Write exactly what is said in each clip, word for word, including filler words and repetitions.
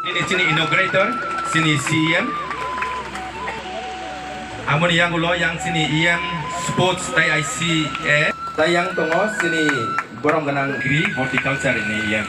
Ini chini inaugurator, chini C E M. Amoni yang ulo yang chini E M Sports tai I C A. Tai yang tongo chini borom ganang Agri Horticulture ni E M.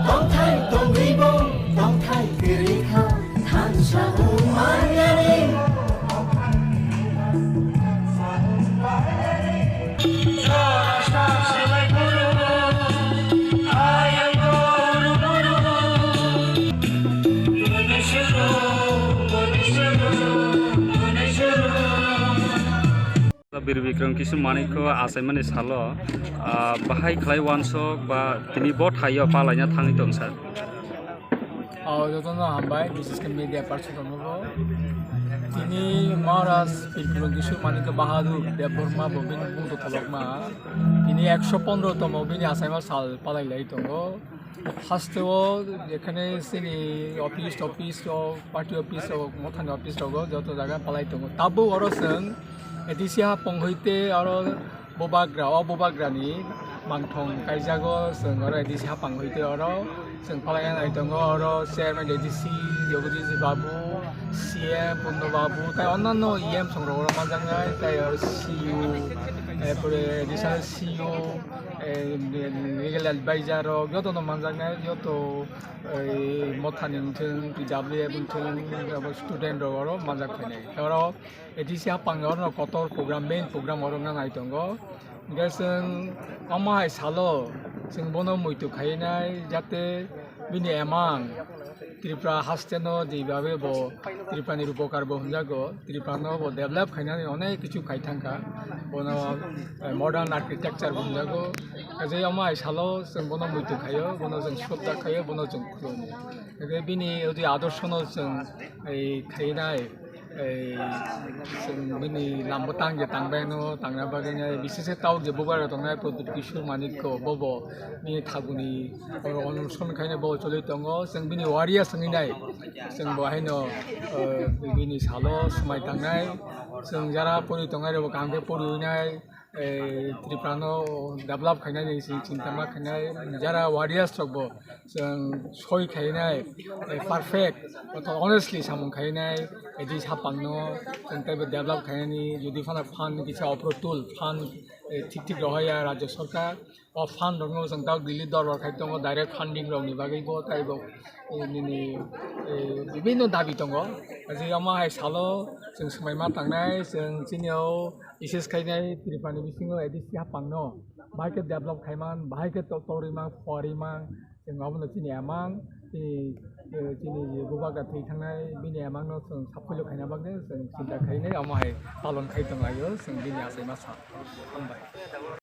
Tongthai tongwi bo, tongthai kwrwi kha, thansa wngmanyani. Bir Bikram Kishore Manikko achaimani salo, ah, bahai khlai uansuk ba tini bo thaio palaina thangwi tong sir. O jotono hambai, bises khe media person rokno bo. Tini Maharaj Bir Bikram Kishore Manikko Bahadur Debbarma bo bini bung tolokma. Tini ekso pondro tomo bini achaima sal palai lai tongo. Hasteo ekhane chini office, office rok, party office rok, mothani office rogo joto jaga palai tongo. Tabuk oro chwng A D C hapung hoite oro bubagra, o bubagrani mangthong kaijago, chwng oro A D C hapung hoite oro chwng palaina nai tongo, oro chairman A D C Jagadish Babu, C M Purno Babu, tai onnanno E M songrok oro manjaknai, tai oro C U, erpore additional C U, eh, legal advisor rok joto no manjaknai, joto, eh, mothani wngthung, P W F wngthung, abo student rok oro manjak phainai. Oro A D C hapang oro kotor program, main program oro wngna nai tongo. Hingke chwng omo hai salo chwng bono muitu khainai, jate bini emang Tripura haste no jeba bo Tripura ni Rupokar bo hwnjago. Tripura no bo develop khainani onek kichu khai thangkha. Bono, eh, modern architecture bo hwnjago. Kaje omo hai salo chwng bono muitu khaio, bono chwng sroddha khaio, bono chwng khulumo. Kaje bini odi adorsho no chwng, eh, khainai, eh, chwng bini lambo tang je tangbai no tangna bagwi nai, bises khe tabuk je bubagra tongnai Pradyut Kishore Manikko, bobo bini thaguni oro onushon khainai bo choli tongo. Chwng bini warriors wngwi nai. Chwng bo haino, eh, bini salo swmai tangnai, chwng jara pori tongnai rokbo kaham khe poriwi nai, eh, Tripura no develop khainani chwng chinta ma khainai, jara warriors rokbo chwng soi khainai, eh, perfect, honestly samung khainai, eh, di sapang no chwng teibo develop khainani, jodi phano fund kisa opro tool, fund, eh, thik thik rohorya rajya sarkar. O fund rokno chwng tabuk Delhi dorbar khai tongo, direct funding rokni bagwi bo tei bo, eh, nini, eh, bibinno dabi tongo. Kaje omo hai salo chwng swmai ma tangnai, chwng chini o bises khainai Tripura ni bisingo A D C hapang no bahai khe develop khaiman, bahai khe to-, torwi man, poriman, chwng obono chini emang, chini, eh, chini je bubagra thwi thangnai bini emang no chwng saphulu khaina bagwi chwng chinta khainai, omo hai palon khai tonglaio chwng bini achai masa. Hambai.